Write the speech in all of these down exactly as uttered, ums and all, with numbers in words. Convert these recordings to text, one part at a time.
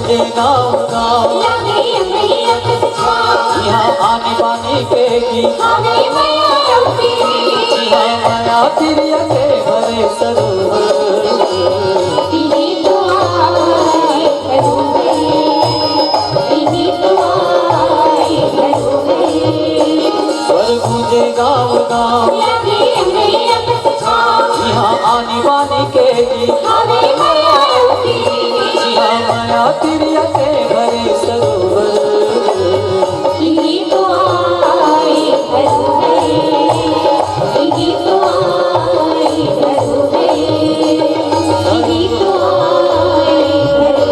के गाँव गाँव। लागे अंगैया के छाँव। इहाँ आनी बानी के गीत। आवे मया अउ तिरिया। इहाँ मया तिरिया के भरे सरोवर। इही तो आए घरों में। इही तो आए घरों में। स्वर गूंजे गाँव गाँव। लागे अंगैया के छाँव। इहाँ आनी बानी के गीत। आवे मया अउ तिरिया। इहाँ मया तिरिया के भरे सरोवर। इही तो आए घरों में। इही तो आए घरों में। इही तो आए घरों में।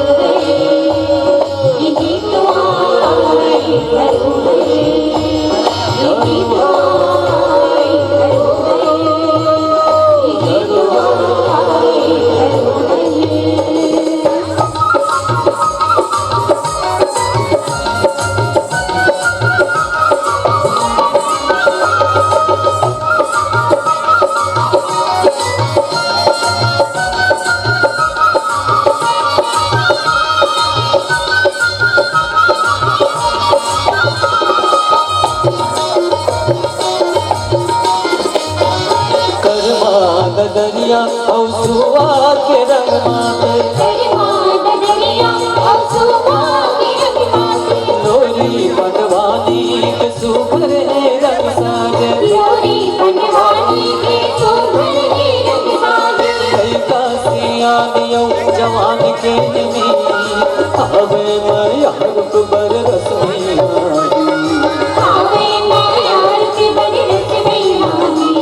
इही तो आए घरों में। इही तो आए घरों में। इही तो आए घरों में। करमा ददरिया अउ सुआ के रंग माते। करमा ददरिया अउ सुआ के रंग माते। लोरी पंडवानी के सुघर हे रंग साजे। लोरी पंडवानी के सुघर हे रंग साजे। लइका सियान अउ जवान के नी, आवे मया रूप बर रस में आनी। आवे मया रूप बर रस में आनी।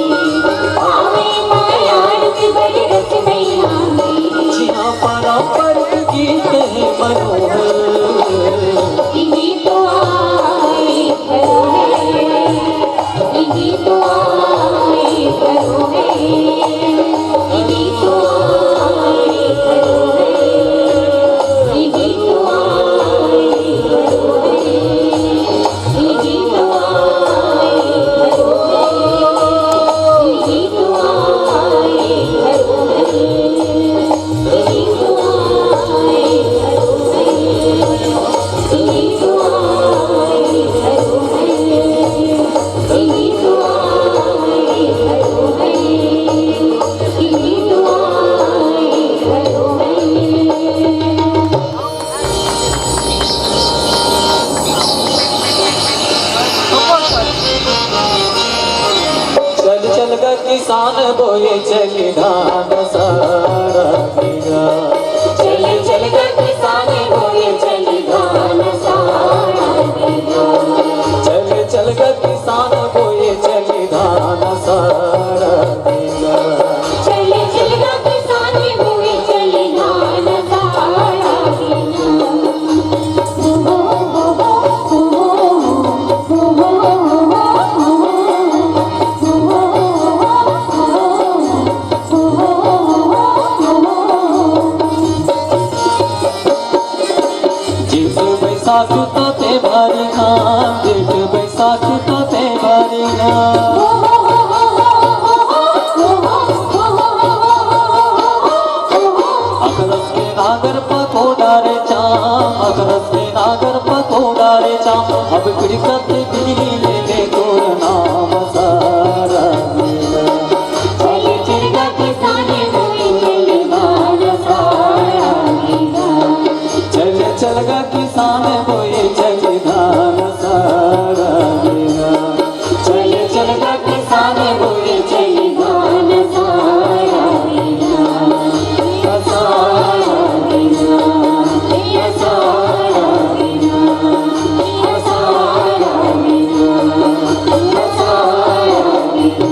आवे मया रूप बर रस में आनी। जिहाँ पारंपरिक गीत हे मनोहर। इही तो आए घरों में। इही तो आए घरों में। इही तो आए घरों में। इही तो आए घरों में। इही तो आए घरों में। इही तो आए घरों में। चल चल गा किसान बोए चली धान सारा बीघा। चल चल गा किसान बोए चली धान सारा बीघा। चल चल गा किसान बोए चली धान सारा बीघा। चल चल गा किसान बोए चली धान सारा बीघा। जेठ बैसाख ताते भारी घाम, जेठ बैसाख ताते भारी घाम। अकरस के नागर पकोड़ा रे चाम, अकरस के नागर पकोड़ा रे चाम। अब खिड़कत बिजली ले ले तोर नाम सारा मेला। चल चल गा किसान बोए चली धान सारा बीघा। चल चल गा किसान बोए चली धान सारा बीघा। चल चल गा किसान बोए चली धान सारा बीघा। सारा बीघा, सारा बीघा, सारा बीघा, सारा बीघा।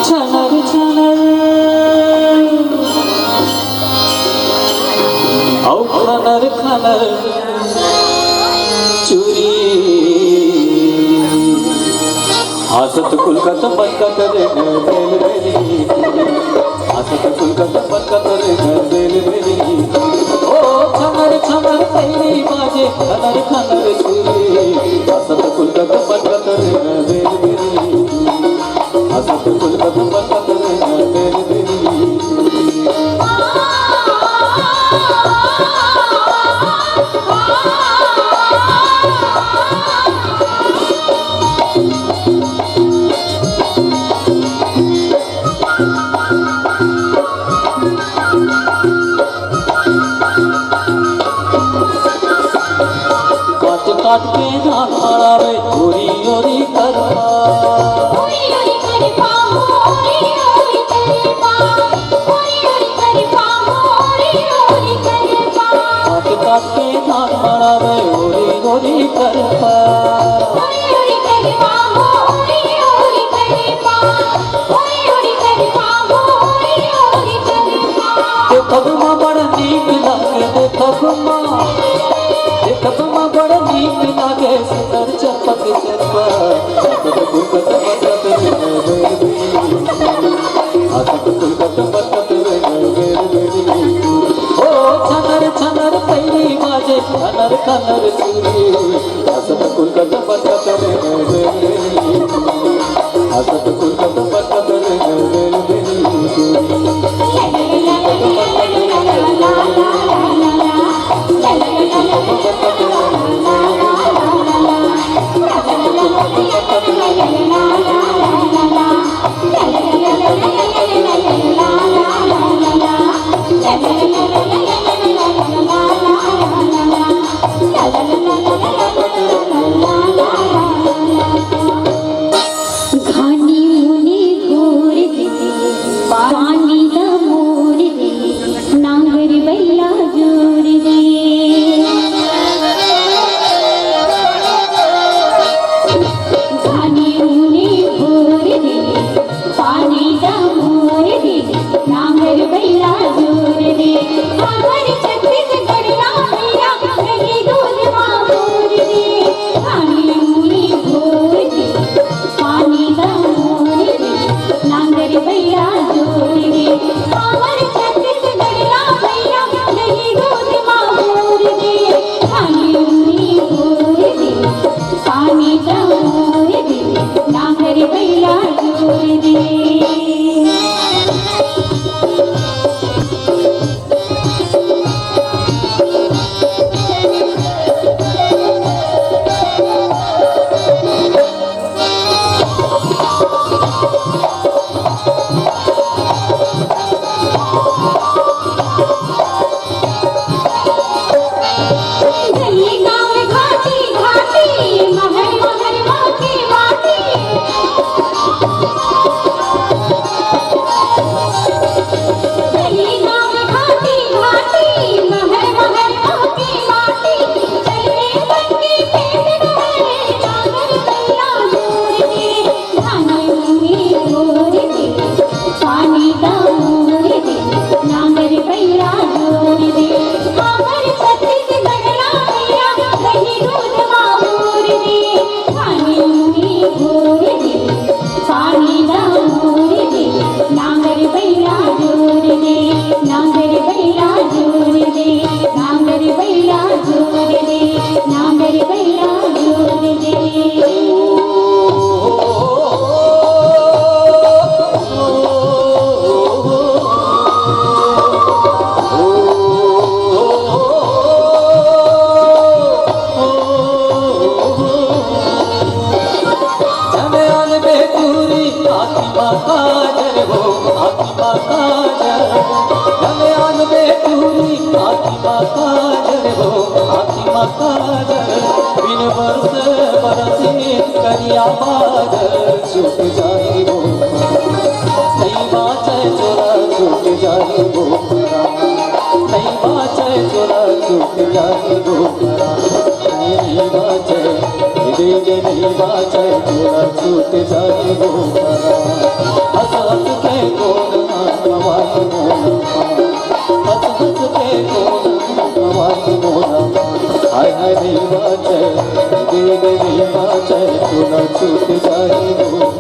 छनर छनर अउ खनर खनर चूरी। हँसत कुलकत बनकत रे बेल बेली। हँसत कुलकत बनकत रे बेल बेली। ओ छनर छनर पैरी बाजे खनर खनर चूरी। हँसत कुलकत बनकत रे बेल बेली। हँसत कुलकत बनकत रे बेल बेली। काट काट के धान मड़ावे, ओरी ओरी करपा। ओरी ओरी करपा, ओरी ओरी करपा। ओरी ओरी करपा, ओरी ओरी करपा। काट काट के धान मड़ावे, ओरी ओरी करपा। ओरी ओरी करपा, ओरी ओरी करपा। ओरी ओरी करपा, ओरी ओरी करपा। देखब मा बड़ नीक लागे, देखब मा, देखब मा बड़ नीक लागे, सुंदर चंपक चंपा। हँसत कुलकत बनकत रे बेल बेली। हँसत कुलकत बनकत रे बेल बेली। ओ छनर छनर पैरी बाजे, खनर खनर चूरी। हँसत कुलकत बनकत रे बेल बेली। हँसत कुलकत बनकत रे बेल बेली। घानी मुनी घोर दे, पानी ला मोर दे, नांगर बइला जोर दे। घानी मुनी घोर दे, पानी ला मोर दे, नांगर बइला जोर दे। हमर छत्तीसगढ़ ला भैया, दही दूध मा मोर दे। घानी मुनी घोर दे, पानी ला मोर दे, नांगर बइला जोर दे। हमर छत्तीसगढ़ ला भैया, दही दूध मा मोर दे। घानी मुनी घोर दे, पानी ला मोर दे, नांगर बइला जोर दे। गली गाँव घाटी घाटी, महर महर महके माटी। गली गाँव घाटी घाटी, महर महर महके माटी। चल रे संगी पेट भरे, नांगर बइला जोर दे। घानी मुनी घोर दे, पानी ला मोर दे, नांगर बइला जोर दे। हमर छत्तीसगढ़ ला भैया, दही दूध मा मोर दे। घानी मुनी घोर दे, पानी ला मोर दे, नांगर बइला जोर दे, नांगर बइला जोर दे, नांगर बइला जोर दे, नांगर बइला जोर दे। झन आन बेटूरी आँखी मा काजर हो, आँखी मा काजर। झन आन बेटूरी आँखी मा काजर हो, आँखी मा काजर। बिन बरस बरसिन करिया बादर छूट जाही वो। नइ बाँचय चोला छूट जाही वो। नइ बाँचय चोला छूट जाही वो। नइ बाँचय, ए दे दे नइ बाचय तोला छूट जाही वो। हंस हंस के कोन हंसवाही मोला। हंस हंस के कोन हंसवाही मोला। हाय हाय नइ बाचय, दीदी नइ बाचय, तोला छूट जाही वो।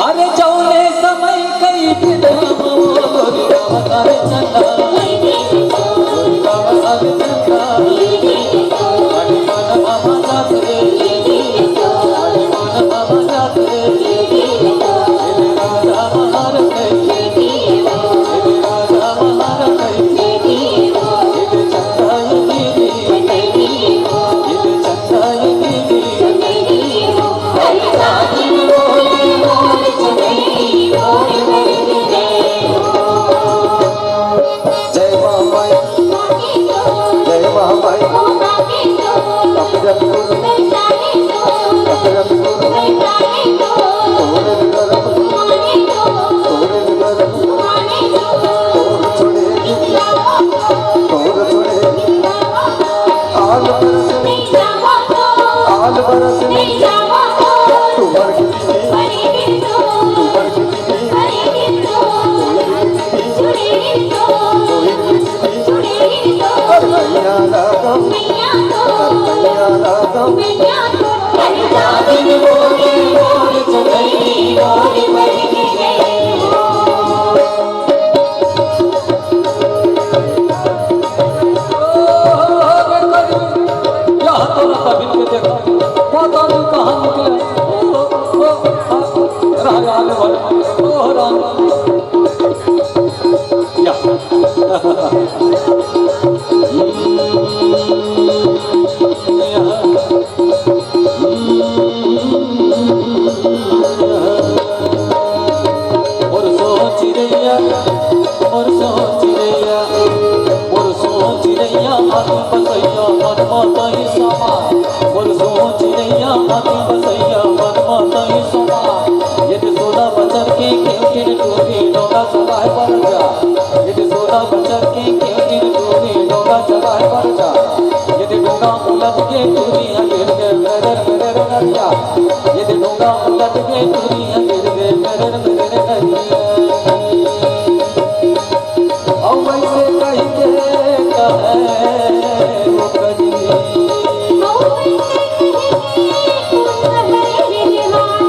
अरे जौने समय कई दिन हम बोल गावत हवे चंदा। जय महामाई, जय महामाई।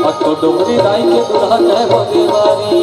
अब तो डोकरी दाई के दूल्हा कहे बदे बारी।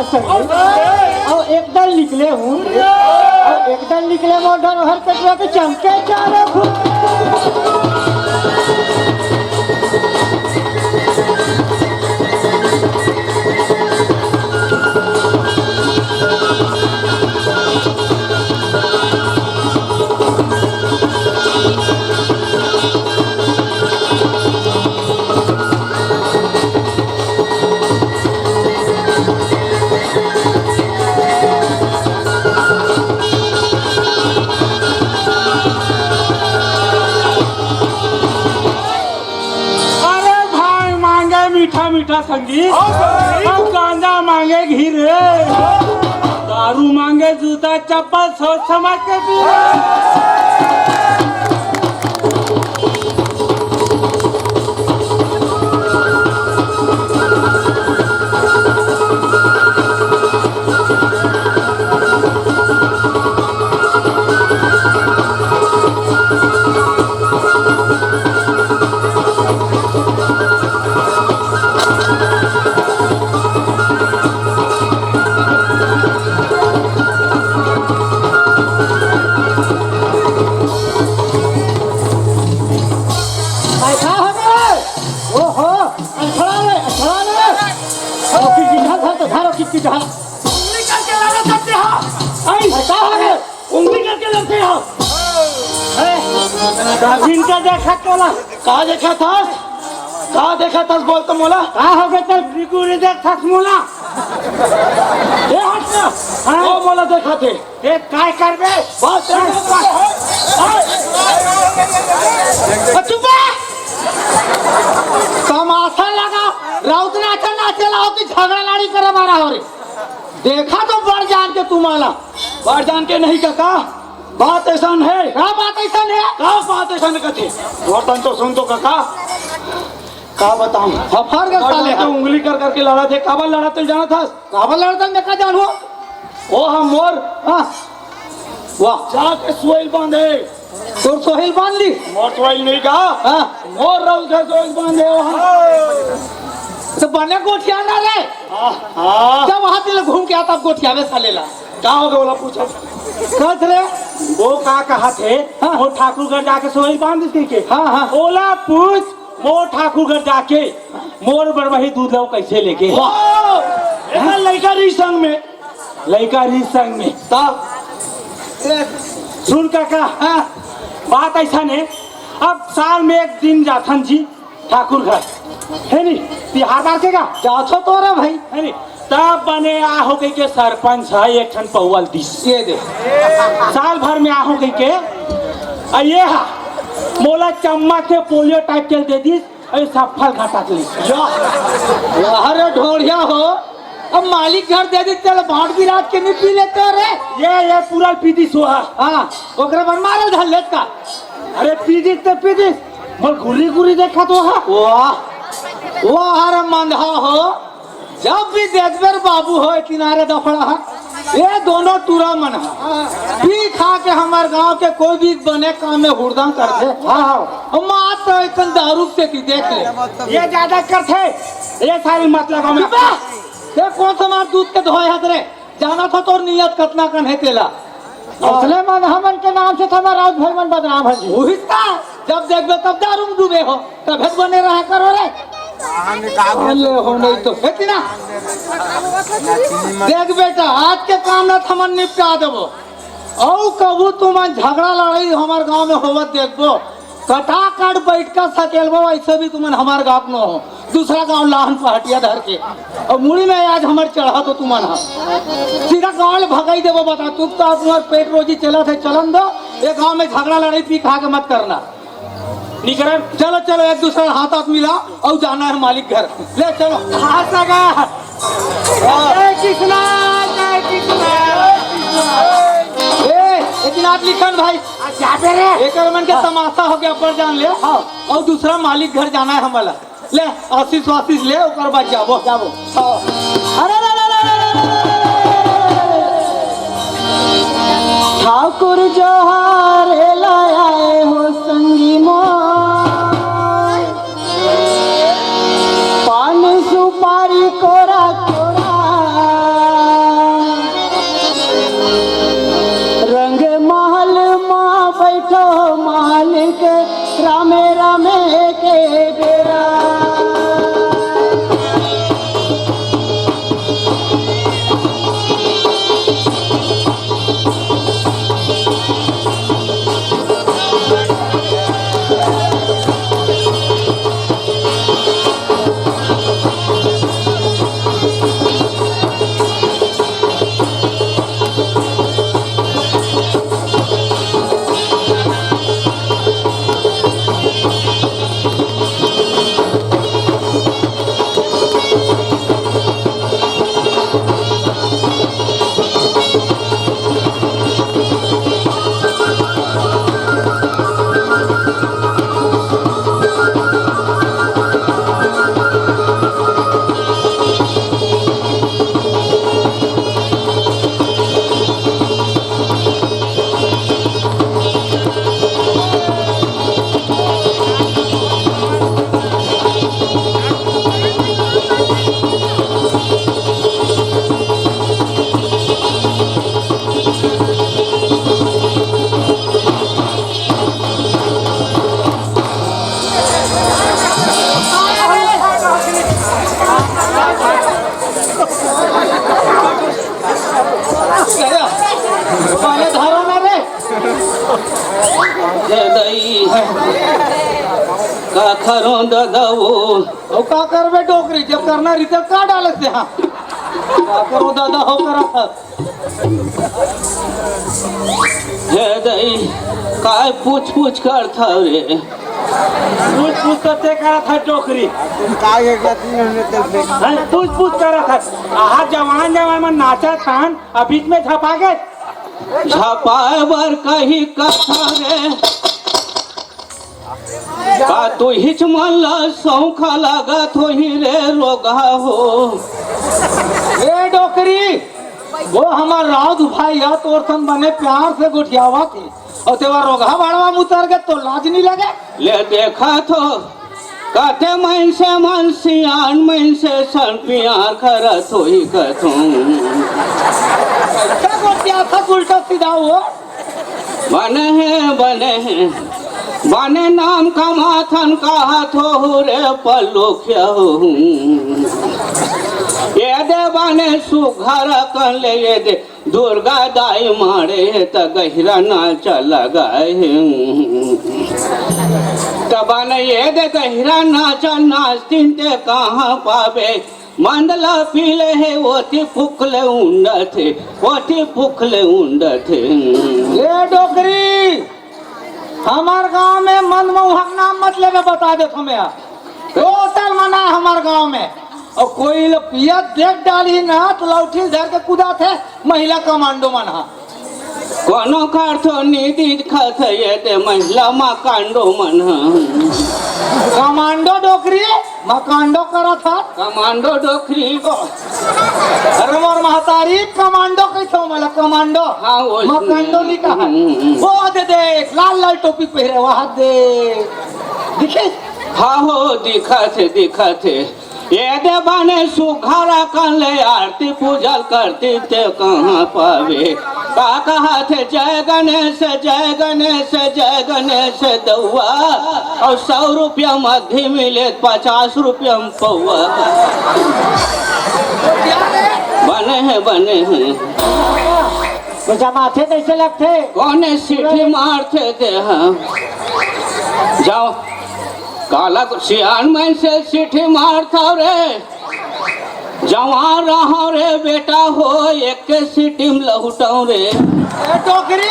अउ एक दल निकले हूँ, अउ एक दल निकले मोर डर हर पेटवा के चमके चारों खून। अरे भांग मांगे मीठा मीठा संगीत, हाँ, संगीत। अउ गांजा मांगे घी रे, दारू मांगे जूता चप्पल, सोच समझ के पी रे। ऐसा हो गया। ओहो, अखड़ा ले, अखड़ा ले। ओ, किटकिटाहत, धर तो धरो, किटकिटाहत। उंगली करके लड़ा सकते हो। आई। ऐसा हो गया। उंगली करके लड़ते हो। ए, कभी इनका देखा तोला। का देखा था? का देखा था, बोल तो मोला। का हो गया, चल। गुरी गुरी देख था मोला। ए, हट ना। हाँ? ओ मोला देखा थे। ए, काय करबे? बात ए, बात। ए, चुप बे। तमाशा लगा, राउत नाचा नाचे लाओ कि झगड़ा लड़ी करे मारा हो रे। देखा तो बड़ जान के तुम्हाला। बड़ जान के नहीं काका, बात ऐसा है। का बात ऐसा है? का बात ऐसा कथे? वतन तो सुन तो काका, का बताऊं? फफर के बड़ साले जान के हा। उंगली कर करके लड़ा थे, काबर लड़ा थे जाना था? काबर लड़ा था मैं का जानू? ओ हम मोर हाँ। वाह। जाके सोइल बांधे। तोर सोहिल बांध ली? मोर सोइल नहीं का? हाँ। मोर राउत के सोइल बांधे वहाँ। तो बने गोठिया ना रे। हाँ, हाँ। जब वहाँ दिल घूम के आता, अब गोठियावे साले ला। का हो गया, ओला पूछो। कस रे? वो का कहा थे? हाँ। वो ठाकुर घर जाके सोइल बांध दी के? हाँ, हाँ। ओला पूछ, वो ठाकुर घर जाके मोर बरबही दूध लो कैसे लेके? वाह! एकर लइका रही संग में। लइका रही संग में। तब? सुन काका, हाँ। बात ऐसा ने, अब साल में एक दिन जाथन जी ठाकुर घर, है नी? तिहार बार के का? जाथो तो रे भाई। है नी? तब बने आ हो कहि के सरपंच है, एक ठन पौवल दिस। ये दे। साल भर में आ हो कहि के, आ ये हा, मोला चम्मच से पोलियो टाइप के दे दिस, अरे सफल घाटा के लिए। या, वाह रे ढोढ़िया हो, अब मालिक घर दे दे, चल बांट भी रात के नहीं पी लेते हो रे। ये, ये पूरा पी दिस हो हा। हाँ, ओकरे मन मारल धर लेत का। अरे पी दिस ते पी दिस, मोर गुरी गुरी देखा तो हा। वाह, वाह रे मंदहा हो, जब भी देखबे रे बाबू हो, ए किनारे दफड़ा है, ये दोनों टूरा मन है, पी खा के हमार गांव के कोई भी बने काम में हुड़दंग करथे। हाँ, हाँ। और मात तो एक दारू से की देख ले। ये ज्यादा करथे, ये सारी मत लगाओ मैं। चुप बे! ये कौन सा मार दूध के धोए हाथ रे? जाना था तोर नियत कतना कन है तेला। असले मन हमन के नाम से था ना राउत भाई मन बदनाम है जी। वही का, जब देखबे तब दारू में डूबे हो, तब हेत बने रहा करो रे। अल्ले हो नहीं तो हेती ना। देख बेटा, आज के काम ना थमन निपटा देबो। औ कबू तुमन झगड़ा लड़ाई हमार गांव में होवत देखबो, कटाकट बैठ कर सकेलबो, ऐसे भी तुमन हमार गांव में हो। दूसरा गांव लाहन पहाटिया धर के। और मुड़ी में आज हमार चढ़ा तो तुमन हा। सीधा गांव ले भगाई देबो, बता, तू तो तुम्हार पेट रोजी चला थे, चलन दो, ये गांव में झगड़ा लड़ाई पी खा के मत करना। निकरन। चलो, चलो, एक दूसरा हाथ हाथ मिला और जाना है मालिक घर। ले चलो। हाँ, सगा। हाँ। जय कृष्णा, जय कृष्णा। ए, लेकिन आप लिखन भाई। आ, जाबे रे। एकर मन के तमाशा हो गया, पर जान ले। हाँ। और दूसरा मालिक घर जाना है हमारा। ले, आशीष वाशीष ले, ओकर बाद जाबो। जाबो। हाँ। अरे, अरे, अरे, अरे, अरे, अरे, अरे। ठाकुर जोहार, एला आए हो संगी मोर। पान सुपारी कोरा कोरा। हे दई, का करो ददा वो? अउ का करबे डोकरी, जब करना रहिथे का डालत हे? हाँ, का करो ददा हो करा। हे दई, काय पूछ पूछ करथव रे? पूछ पूछ तो ते करत हे डोकरी। काय एक बात नहीं हमने तो देख। हैं, पूछ पूछ करत हे। आहा जवान जवान मन नाचत हन, अब बीच में झपा गे। झपाए बर कही कथा रे, का तुहिच मन ला सौंखा लागत होही रे रोगहा हो। ए डोकरी, वो हमर राउत भाई ह, तोर सन बने प्यार से गोठियावत हे, अउ तेवा रोगहा भाड़वा म उतर गे, तो लाज नइ लगे? ले देखत हो, कते मइनसे मन सियान मइनसे सन प्यार करत होही कथों। का गोठियाथस उल्टा सीधा वो? बने हे, बने हे, बने नाम कमाथन कहत होहू रे पल्लू खेहू। ये दे बने सुघर कन ले ये दे दुर्गा दाई माड़े हे त गहिरा नाचा लगाए हे। त बने ये दे गहिरा नाचा नाचतिन ते कहाँ पाबे? मंद ल पी ले हे, ओती फुक ले उंडत हे, ओती फुक ले उंडत हे। ए डोकरी, हमर गांव में मंद मउहा के नाम मत लेबे, बता देथों मैं। टोटल मना हमर गांव में। अउ कोई ल पियत देख डालही ना, त लौठी ल धर के कुदाथे महिला कमांडो मन ह। कोनो करथो नी दिखत हे ये दे महिला माकांडो मन ह। कमांडो डोकरी, माकांडो करत हस। कमांडो डोकरी। अरे मोर महतारी, कमांडो कहिथों मला, कमांडो। हाँ, वो माकांडो नइ कहा। हम्म, हम्म। वो दे दे, लाल लाल टोपी पहिरे, वहाँ दे। दिखे? हाँ हो, दिखत हे, दिखत हे। ये दे बने सुघर कन ले आरती पूजल करतिन ते कहाँ पाबे? का कहत हे, जय गणेश, जय गणेश, जय गणेश दउआ, अउ सौ रुपया मध्य मिले, पचास रुपया म पउआ। बने हे, बने हे। तो जमाथे कइसे लगथे? कोने सीटी मारथे ते ह? जाओ, काला सियान मइनसे सीटी मारथव रे। जवान रहव रे बेटा हो, एके सीटी म लहुटव रे। ए डोकरी,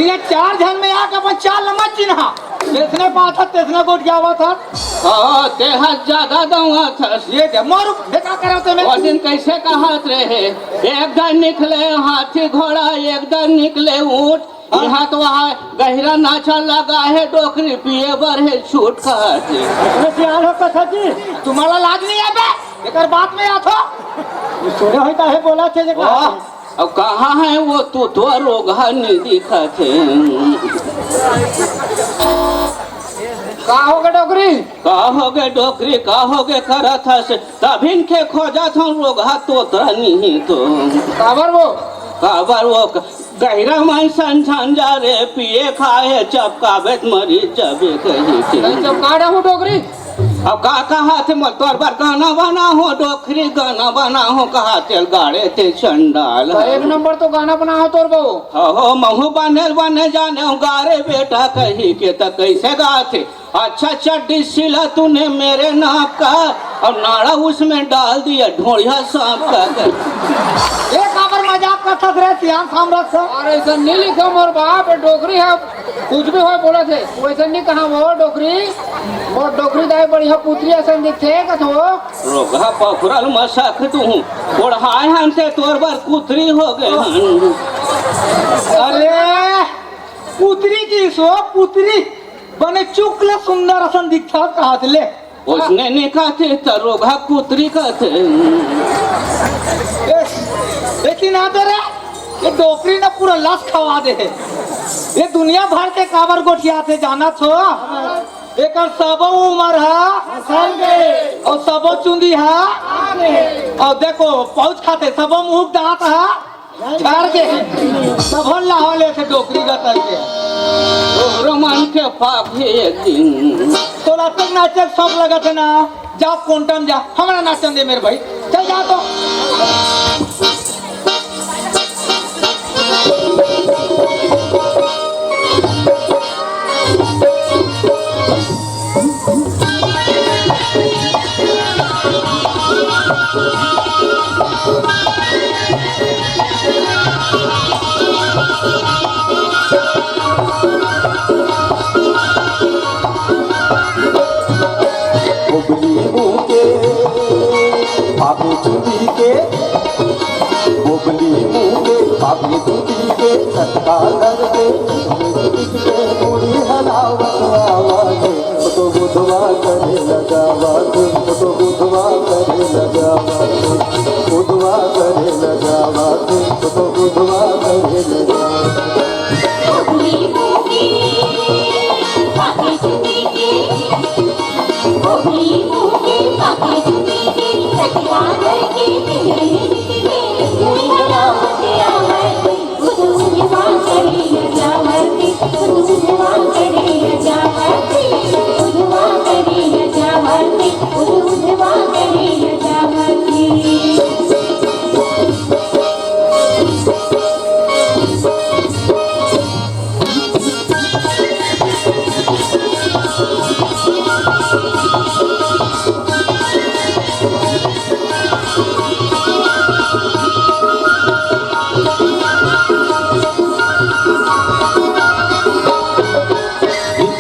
ये चार झन में आके अपन चाल ल मत चिन्हा। जइसने बात हे, तइसने गोठियावत हस। हाँ, तेहा जादा दउड़त हस। ये दे, मारू, देखा करव ते मैं। वो दिन कइसे कहत रहे, एक दन निकले हाथी घोड़ा, एक दन निकले ऊंट, हाँ। इहाँ तो वहाँ गहिरा नाचा लगा हे, डोकरी पिए बर हे छूट कहत हे। अरे सियान हो कथा जी, तुम्हारा लाज नइ आबे? एकर बात में आथो। ये सुने होई त हे बोलथे जे वाह, अब कहाँ हे वो तू तो रोगहा नइ दिखत हे। का होगे डोकरी? का होगे डोकरी, का होगे करत हस? तभिन के खोजत हंव रोगहा तोतरा निही तो। काबर वो? काबर वो क-, गहिरा मन सन झन जा रे, पिए खाए चपकाबे त मरी जाबे कही के। नहीं चपका रहा हूँ डोकरी। अब का कहत हे, मोर तोर बर गाना बनाहूँ डोकरी, गाना बनाहूँ कहत हे गाड़े ते चंडाल। तो एक नंबर तो गाना बनाहूँ तोर बहू। हो, महूँ बने बने जानेंव गा रे बेटा कही के, त कइसे गाथे? अच्छा चड्डी सिला तूने मेरे नाप का, और नाड़ा उसमें डाल दिया ढोड़िया सांप का। ए काबर मजाक करथस रे सियान सामरथ से? अरे अइसन नइ लिखव मोर बाप, डोकरी हे, कुछ भी होय बोलत हे, वइसन नइ कहा वो डोकरी, वो डोकरी दाई बढ़िया पुतरी असन दिखथे कथों। रोगहा पखुरल मसक दूँ, ओढ़ाए हन ते तोर बर कुतरी होगे हन। अरे पुतरी कहिस वो, पुतरी। बने चुक ले सुंदर असन दिखथस कहत ले। ओइसने नइ कहथे त रोगहा कुतरी कहथे। ए, लेकिन आ तो रे, ये डोकरी न पूरा लस खवा दे हे। ये दुनिया भर के काबर गोठियाथे जानत हो? एकर सबो उमर ह, अउ सबो चुंदी ह, अउ देखो पउच खाथे, सबो मुँह दांत ह, झाड़ के, तभन लाहौल ऐसे डोकरी गतर के। तोहरो मन के पाप हे एक दिन। तोला तक नाचे सब लगत हे ना, जा कोंटा म जा, हमरा नाचन दे मेरे भाई, चल जा तो। दूधी के छटका धर के, मुड़ी हलावत आवा थे, तो बुधवा करे लगावा थे, तो बुधवा करे लगावा थे, बुधवा करे लगावा थे, तो बुधवा करे लगावा थे।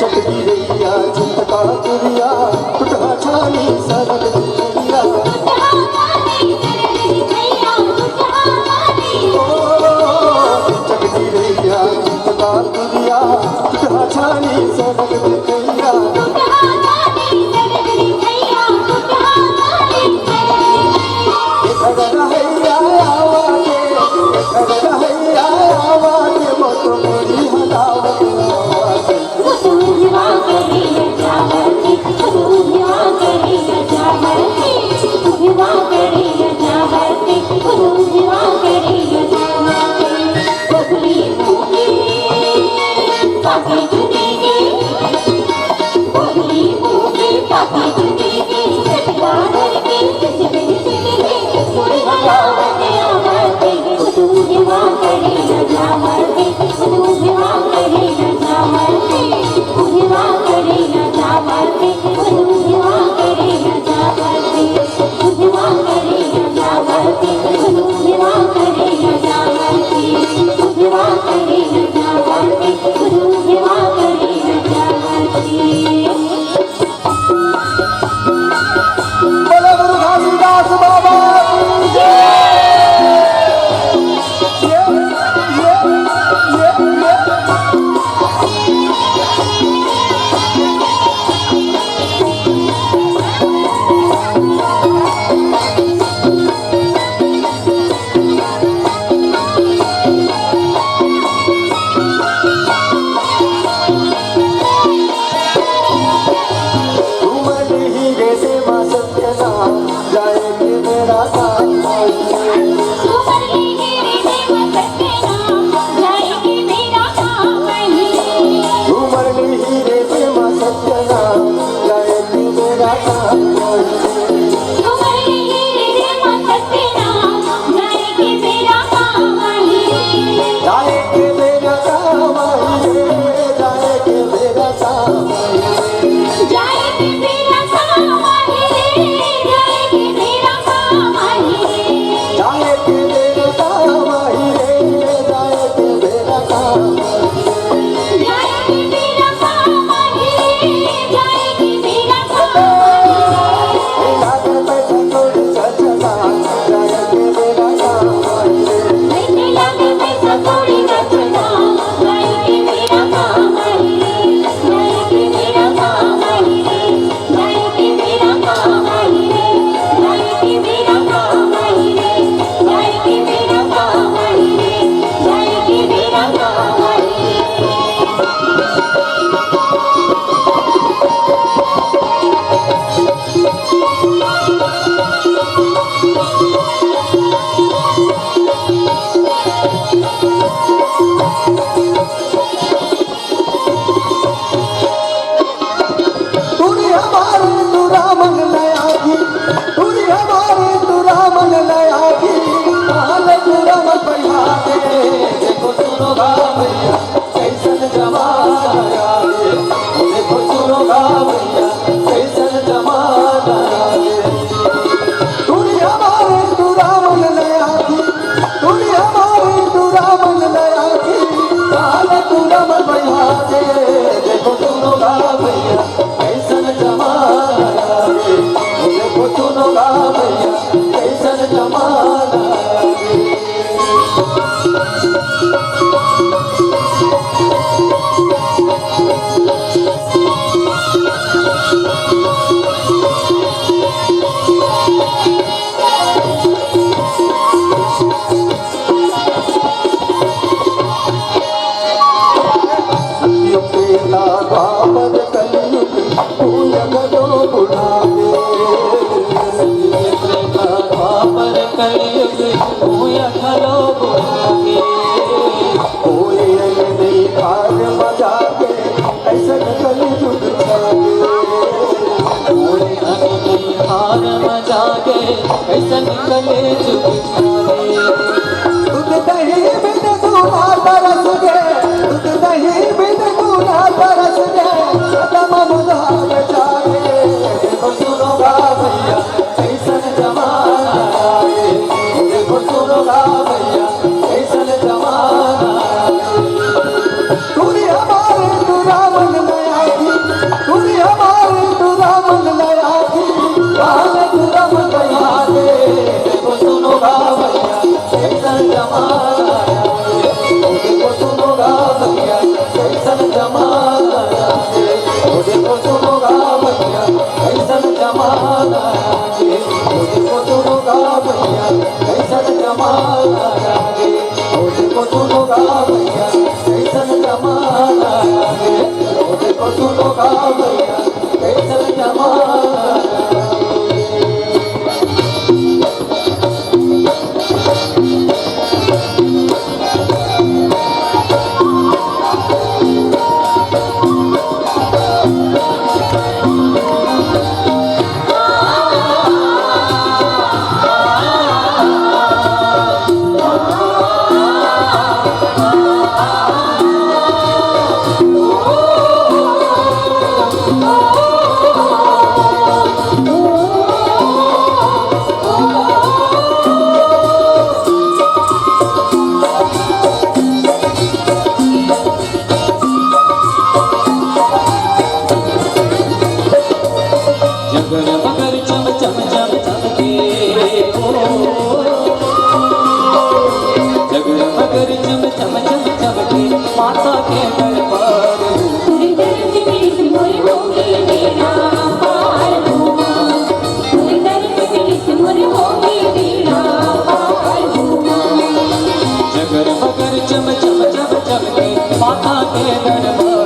चटकी रैया, झुमका चुरिया, टुटहा छानी सरग दिखैया। ओ, चटकी रैया, झुमका चुरिया, टुटहा छानी सरग दिखैया। ए भगत हैया आवा के, ए भगत हैया आवा के, मोर मुड़ी हलावत आवा के। बोलो गुरु घासीदास बाबा की जय। ये, ये, ये, ये। टूरी हमारे टूरा मन लया की, टूरी हमारे टूरा मन लया की, हाल टूरा मन पहिया दे। देखो सुनो गा भैया, कैसन जमाना आ गे। देखो सुनो गा भैया, कैसन जमाना आ गे। टूरी हमारे टूरा मन लया की, टूरी हमारे टूरा मन लया की, हाल टूरा मन पहिया दे। देखो सुनो गा भैया, कैसन जमाना आ गे। देखो सुनो गा भैया, कैसन जमाना आ गे। ऐसन कलेज बिछावे। दूध दही बिन दूल्हा तरस गे, दूध दही बिन दूल्हा तरस गे, कदम मुदा बचावे। देखो सुनो गा भैया, कैसन जमाना आए। देखो सुनो गा भैया, कैसन जमाना आए। टूरी हमारे टूरा मन नया थी, टूरी हमारे टूरा मन नया थी, काल टूरा मन नया दे। देखो सुनो गा भैया, कैसन जमाना आया रे। ओ देखो सुनो गा भैया, कैसन जमाना आया रे। ओ देखो सुनो गा भैया, कैसन जमाना आया रे। ओ देखो सुनो गा भैया, कैसन जमाना आया रे। ओ देखो सुनो गा भैया, कैसन जमाना आया रे। ओ देखो सुनो गा भैया, कैसन जमाना आया रे। जगमग चम चम चम चमके ओ, जगमग चम चम चम चमके माता के दरबार। जगर मगर चम चम चम चमके माता के दरबार।